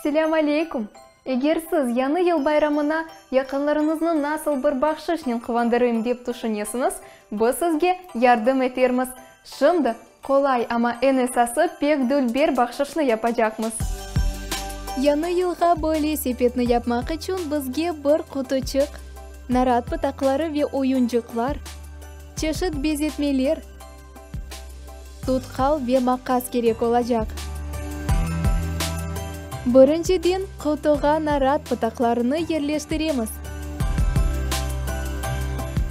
Selâm aleykum! Eger siz Yañı yıl bayramına yaqınlarıñıznı nasıl bir bahşışnen quvandırayım dep tüşünesiñiz, biz sizge yardım etermiz. Şimdi qolay, amma eñ esası pek dülber bahşışnı yapacaqmız. Yañı yılğa böyle sepetni yapmaq içün bizge bir qutuçıq, narat pıtaqları ve oyuncıqlar, çeşit bezetmeler, Tutqal ve maqas kerek olacaq. Birinciden qutuğa narat pıtaqlarını yerleştiremiz.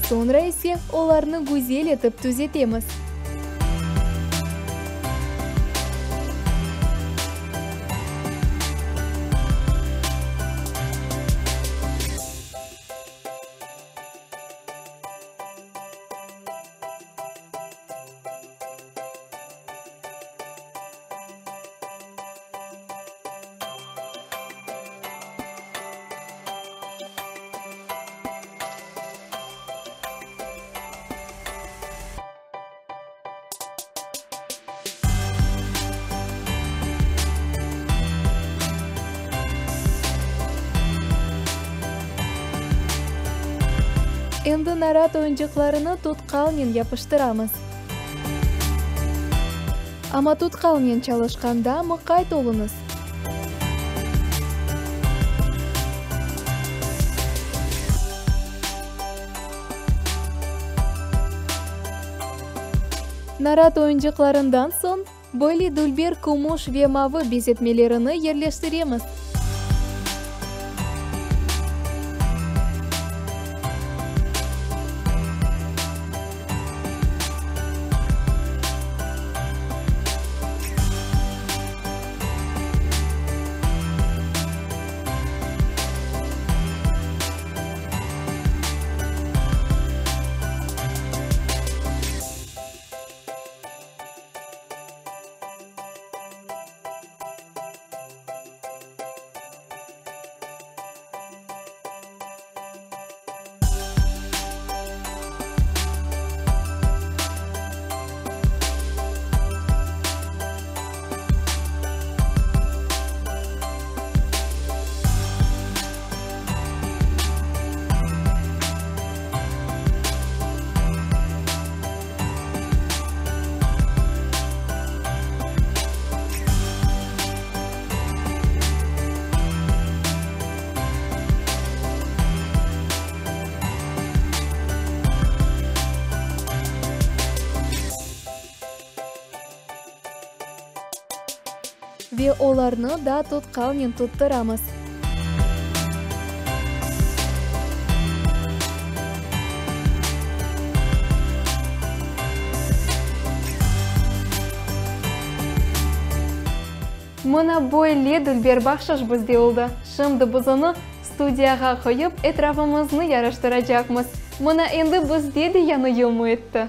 Soñra ise olarnı güzel etip tüzetemiz. Endi narat oyuncıqlarını tutqalnen yapıştıramız. Amma tutqalnen çalışqanda mıqayt oluñız. Narat oyuncıqlarından soñ böyle dülber kümüş ve mavı bezetmelerini yerleştiremiz. Ve olarnı da tutqalnen tuttıramız. Mına böyle dülber bahşış bizde oldı. Şimdi biz onı studiyağa qoyıp, etrafımıznı yaraştıracaqmız. Mına endi bizde de yañı yıl müitti.